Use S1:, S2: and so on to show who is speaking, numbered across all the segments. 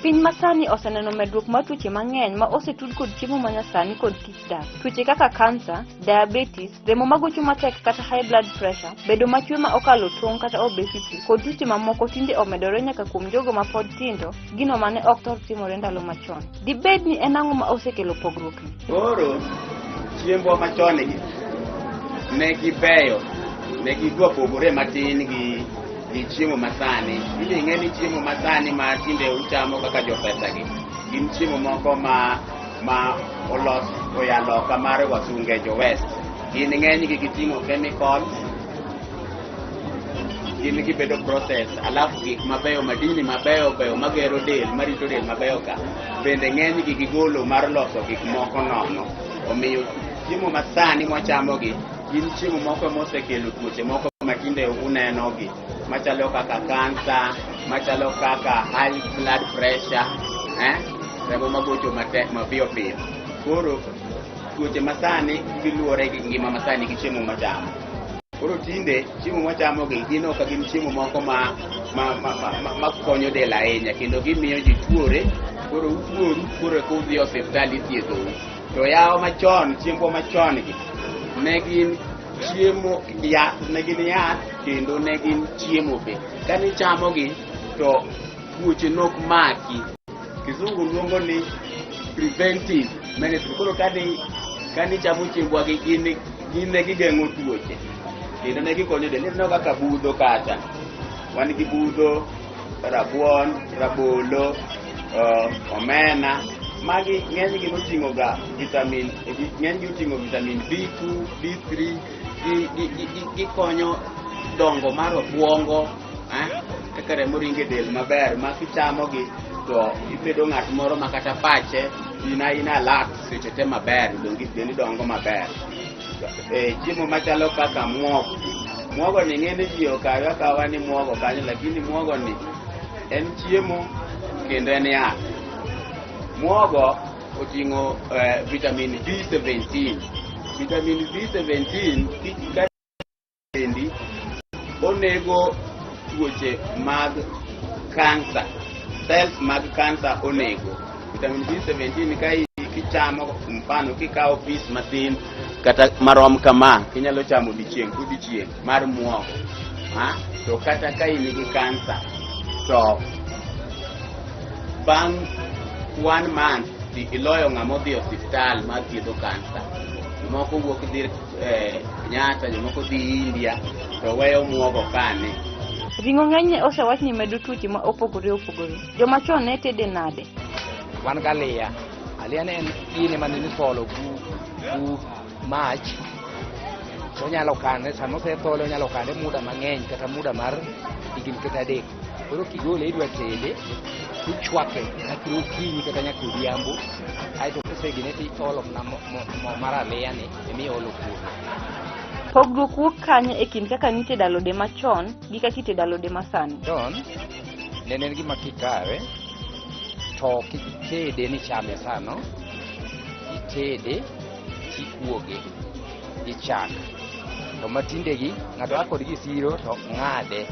S1: Piny masani oseneno medruok mar tuoche mang'eny ma osetud kod chiemo manyasani kod kit dak. Tuoche kaka kansa, diabetes, remo magocho matek kata high blood pressure, bedo machwe ma okalo tong' kata obesity, kod tuoche mamoko tinde omedore nyaka kuom jogo ma pod tindo, gino mane ok thor timore ndalo machon. Dibed ni en ang'o ma osekelo pogruokni?
S2: Koro chiembwa machon gi ne gibeyo, ne gidwa pogore matin gi chiemo masani. Tinde ing'e ni chiemo masani ma tinde uchamo kaka jopesa gi gin chiemo moko ma olos oya loka mar wasunge, jo West. Gin ng'enygi giting'o chemicals, gin gibedo process, alafu gik mabeyo, madini mabeyo beyo magero del, marito del mabeyo ka bende ng'enygi gigolo mar loso gik moko nono. Omiyo chiemo masani mwachamogi gin chiemo moko mosekelo tuoche moko matinde unenogi, machalo kaka kansa, machalo kaka high blood pressure, remo magocho matek mapiyo piyo. Koro tuoche masani giluwore gi ngima masani gi chiemo mwachamo. Koro tinde chiemo mwachamogi gin ok gin chiemo moko ma konyo del ahinya, kendo gimiyo ji tuore. Koro utuoru, koro eka udhi e osiptal ithiedhou. To yawa machon, chiembwa machon gi ne gin chiemo yath, ne gin yath kendo ne gin chiemo be. Kane ichamogi to tuoche nok maki. Kizungu luongo ni preventive medicine. Koro kane ichamo chiembwa gi, gin ne gigeng'o tuoche kendo ne gikonyo del. Ineno kaka budho, kata wan gi budho, rabuon, rabolo, omena, magi ng'enygi noting'o ga vitamin, ng'enygi oting'o vitamin B2, B3, gikonyo dongo mar obuongo, kaka remo ringo e del maber. Ma kichamogi to ibedo ng'at moro ma kata pache in aina alert seche te maber, dendi dongo maber. Chiemo machalo kaka muogo, muogo ni ng'eny ji okawe akawa ni muogo kanyo, lakini muogo ni en chiemo kendo en yath. Muogo oting'o vitamin B17. Vitamin B17 ka dendi onego tuoche mag kansa, cells mag kansa onego. Vitamin B17 ka kichamo, mfano kikawo piece matin kata marom kama, kinyalo chamo odiochieng' kodiochieng' mar muogo, to kata ka in gi kansa to bang' one month iloyo ng'ama odhi e osiptal mar thiedho kansa. Jomoko wuok dhi Kenyatta, jomoko dhi India to weyo muogo kane.
S1: Ring'o ng'enyne osewach ni medo tuoche ma opogore opogore. Joma chon ne tede nade?
S3: Wan gi aliya. Aliya ne en gini mane nisolo gu mach, to onyalo kane sama osethole, onyalo kane muda mang'eny, kata muda mar higni kata 3. Koro kigole idwa tede, tichwake nyaka okinyi kata nyaka odhiambo, aeto kisegine tiolo mana mo mar aliya ni emiolo kuome.
S1: Pogruok wuok kanye e kind kaka nitedo alode machon gi kaka itedo alode masani?
S3: Chon ne en gima kikawe to ok itede ni chame sano, itede tikuoge gi chak. To matindegi ng'ato a kodgi e siro to ng'ade.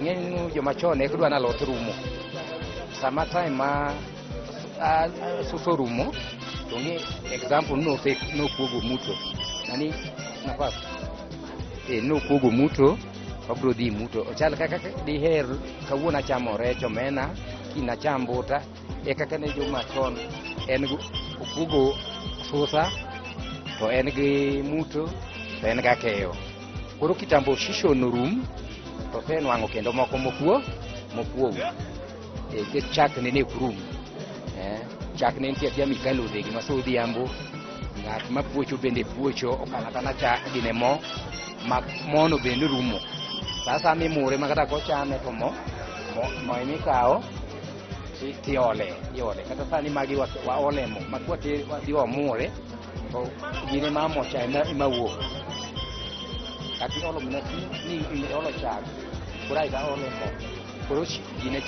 S3: Ng'eny joma chon ne gidwa ni alot rumo. Sama time ma suso rumo to ng'e example nokuogo muto. Nani nafas? Nokuogo muto, wabro dhi muto. Ochal kaka diher kawuono achamo rech omena, kiny acham mbuta, e kaka ne joma chon en okuogo susa to en gi muto to en gakeyo. Koro kitambo season orum to osenwang'o kendo moko mokuo. Nikech chak ne ok rum. Chak ne nitie atia mikalo odegi ma odhiambo, ng'at ma puocho bende puocho, okano akana chak gine mo, ma mono bende rumo. Sa asaya mimure ma kata kochame to mo emikawo tiole, iole. Kata sani magi waole mo, ma wadhi wamure, to gine ma mo cha ema wuok. Kata iolo mana ni iolo chak, koro aeto aole mo. Koro gine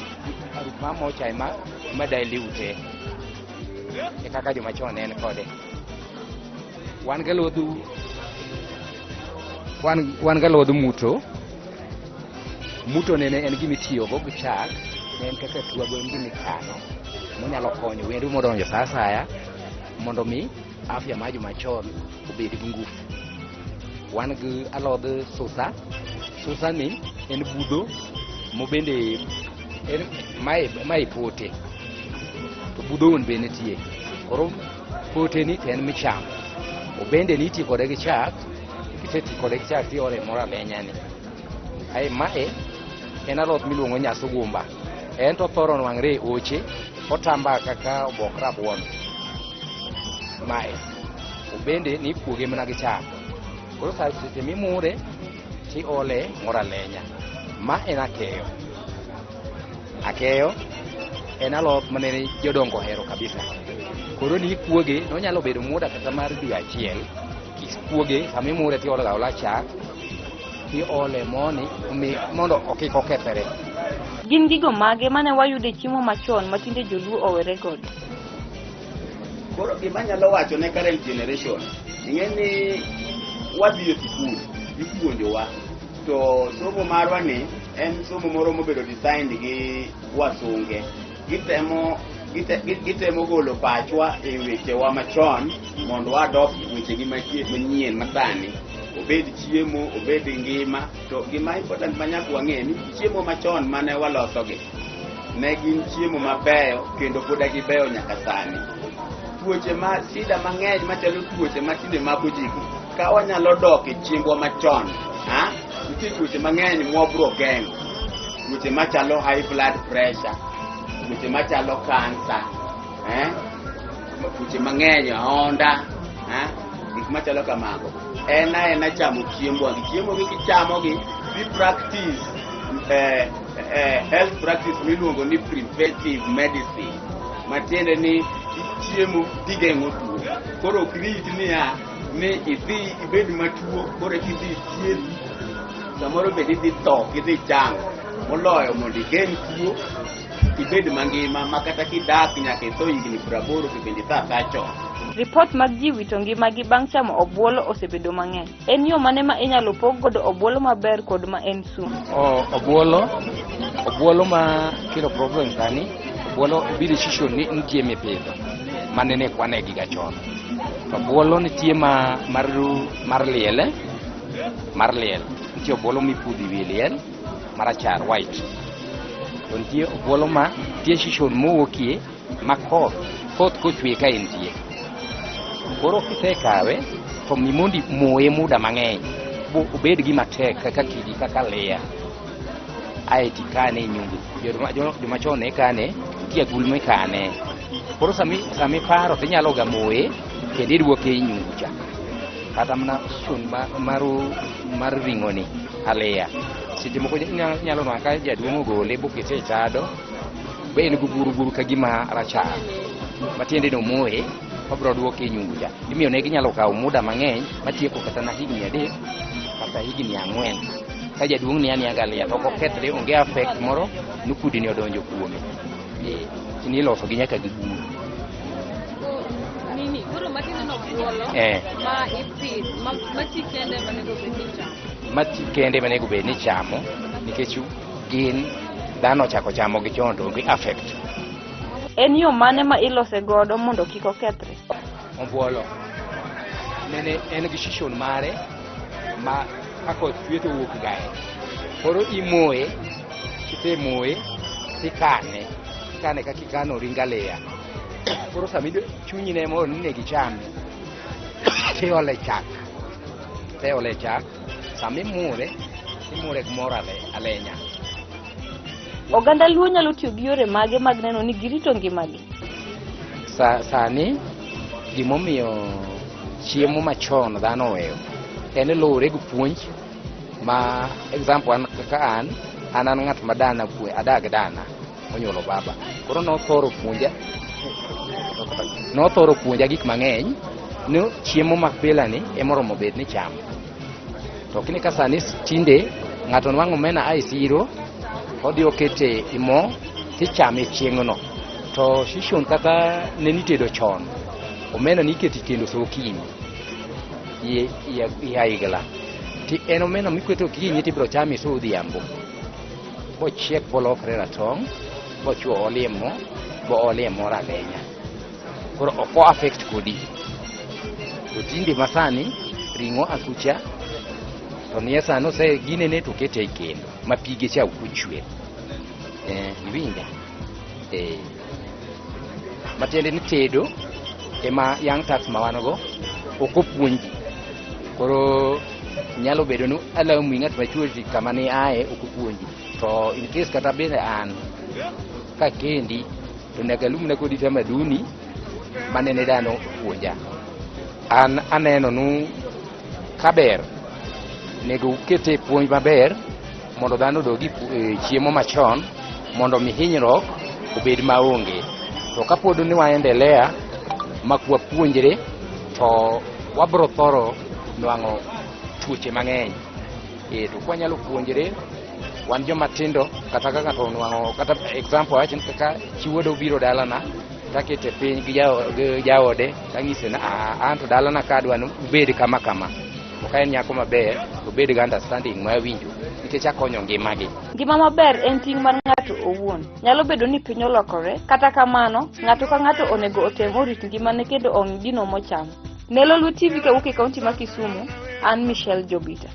S3: aruf mar mo cha ema dilute. E kaka joma chon ne en kode. Wan galodh muto. Muto nene en gima itiyogo gi chak. Ne en kaka twago en gima ikano monyalo konyo wendo modonjo sa asaya mondo mi afya mar joma chon obed gi ngufu. Wan gi alod susa. Susa ni en budho mobende en mae pote. To budho wuon be nitie. Koro pote ni to en michamo. Obende nitiyo kode gi chak, kisetiyo kode gi chak tiole moro alenya ni. Ae mae en alot miluongo ni nyasugumba. En to othoro nwang're e oche, otamba kaka obok rabuon. Mae obende nikuoge mana gi chak. Koro sa seche mimure tiole moro alenya. Ma en akeyo. Akeyo en alot mane jodongo ohero kabisa. Koro nikuoge, nonyalo bedo muda kata mar dwe achiel. Kikuoge, sama imure tiolo ga aola chak, tiole moni mondo kik okethre.
S1: Gin gigo mage mane wayudo e chiemo machon ma tinde joluo owere godo?
S2: Koro gima anyalo wacho ne current generation, ing'e ni wadhi e sikul, ipuonjowa, to somo marwa ni en somo moro mobedo designed gi wasunge. Gitemo golo pachwa e wechewa machon mondo wa adopt wechegi manyien masani. Obed chiemo, obed ngima, to gima important ma nyaka wang'e ni chiemo machon mane walosogi ne gin chiemo mabeyo kendo poda gibeyo nyaka sani. Tuoche ma shida mang'eny machalo tuoche ma tinde mako ji gi, ka wanyalo dok e chiembwa machon, ha? Nitie tuoche mang'eny mwabro geng'o. Tuoche machalo high blood pressure, tuoche machalo cancer, Tuoche mang'eny, ahonda, Gik machalo kamago. En aena chamo chiembwa gi. Chiemo gi kichamo gi, bi practice health practice miluongo ni preventive medicine. Matiende ni ichiemo tigeng'o tuo. Koro ok rit niya ni idhi ibed matuo koro eka idhi thiedhi. Samoro bende idhi tho kidhi chango. Moloyo mondo igeng' tuo ibed mangima ma kata kidak nyaka itho higni 80 to bende itho athoya chon.
S1: Ripot mag ji wito ngimagi bang' chamo obuolo osebedo mang'eny. En yo mane ma inyalo pog godo obuolo maber kod ma en sum?
S3: Obuolo ma kelo problem sani, obuolo biro season ni nitie mipidho manene kwane gi ga chon. Obuolo nitie ma mar liel, mar liel. Nitie obuolo mipudho e wi liel marachar white. To nitie obuolo ma nitie season mowuokie ma koth kochwe ka entie. Koro kisekawe to mi mondo moye muda mang'eny bo obed gima tek kaka kidi kaka liya. Aeto ikane e nyungu. Joma chon ne kane, nitie agulu mikane. Koro sami paro tinyalo ga moye kendo iduoke e nyungu cha. Kata mana season mar ring'o ni aliya. Seche moko inyalo nwang'o ka jaduong' ogole bokete e tado, be en gi buru buru ka gima rachar. Matiende ni omoye, obiro duoke e nyungu cha. Imiyo ne ginyalo kawo muda mang'eny matieko kata na higni 3 kata higni 4. Ka jaduong' ni aniya galiya to ok okethre, onge affect moro ni kudni odonjo kuome. Niloso gi nyaka gi buru.
S4: Nini, koro matiende obuolo ma ipidh, ma ti kende manego bed ni ichamo.
S3: Ma ti kende manego bed ni ichamo, nikech gin dhano ochako chamo gi chon to onge affect.
S1: En yo mane ma ilose godo mondo kik okethre?
S3: Obuolo nene en gi season mare ma ka koth chwe to owuok gae. Koro imoye, kisemoye tikane, ikane kaka ikano ring aliya. Koro sama chunyi ne mor ni onego ichame, tiole chak. Tiole chak, sama imure, imure gi mor alenya.
S1: Oganda Luo nyalo tiyo gi yore mage mag neno ni girito ngimagi?
S3: Sani gimomiyo chiemo machon dhano oweyo en luwore gi puonj ma example an kaka an an ng'at ma dana adag dana onyuolo baba. Koro nothoro puonja gik mang'eny ni chiemo ma pile ni ema oromo bed ni chamo. To kini ka sani tinde ng'ato nwang'o omena a e siro odhi okete e mo tichame chieng'no. To season kaka ne nitedo chon, omena nikete kendo sa okinyi i aigla. Ti en omena miketo okinyi tibiro chame sa odhiambo. Bochiek bolokre ratong' Bochwo olie mo, bo olie mo ralenya. Koro ok o affect kodi. To tinde masani, ring'o akucha, to nie sano ose ginene to kete e kendo, ma pige cha ok ochwer. Eh, iwinja? Eh. Matiende ni tedo ema young tax ma wan go ok opuonji. Koro nyalo bedo ni alaumu ng'at machuo kama ne aye ok opuonji. To in case kata bende an kakendi to nyaka alumna kodi tamaduni manene dhano puonja. An aneno nu kaber nego ukete puonj maber mondo dhano odog e chiemo machon mondo mi hinyruok obed maonge. To kapod ni waendelea mak wapuonjre to wabro thoro nwang'o tuoche mang'eny. E, to kwanyalo puonjre wan joma tindo kata ka ng'ato onwang'o kata example awach ni kaka chi wuoda obiro dalana takete piny gi jaode tang'ise ni "Ah, an to dalana ka adwa ni ubed kama kama to ka en nyako maber to obed gi understanding ma awinjo nikech akonyo ngimagi.
S1: Ngima maber en ting' mar ng'ato owuon. Nyalo bedo ni piny olokore, kata kamano, ng'ato ka ng'ato onego otem orit ngimane kendo ong'i gino mochamo. Ne Lolwe TV kawuok e kaunti ma Kisumu, an Michelle Jobita.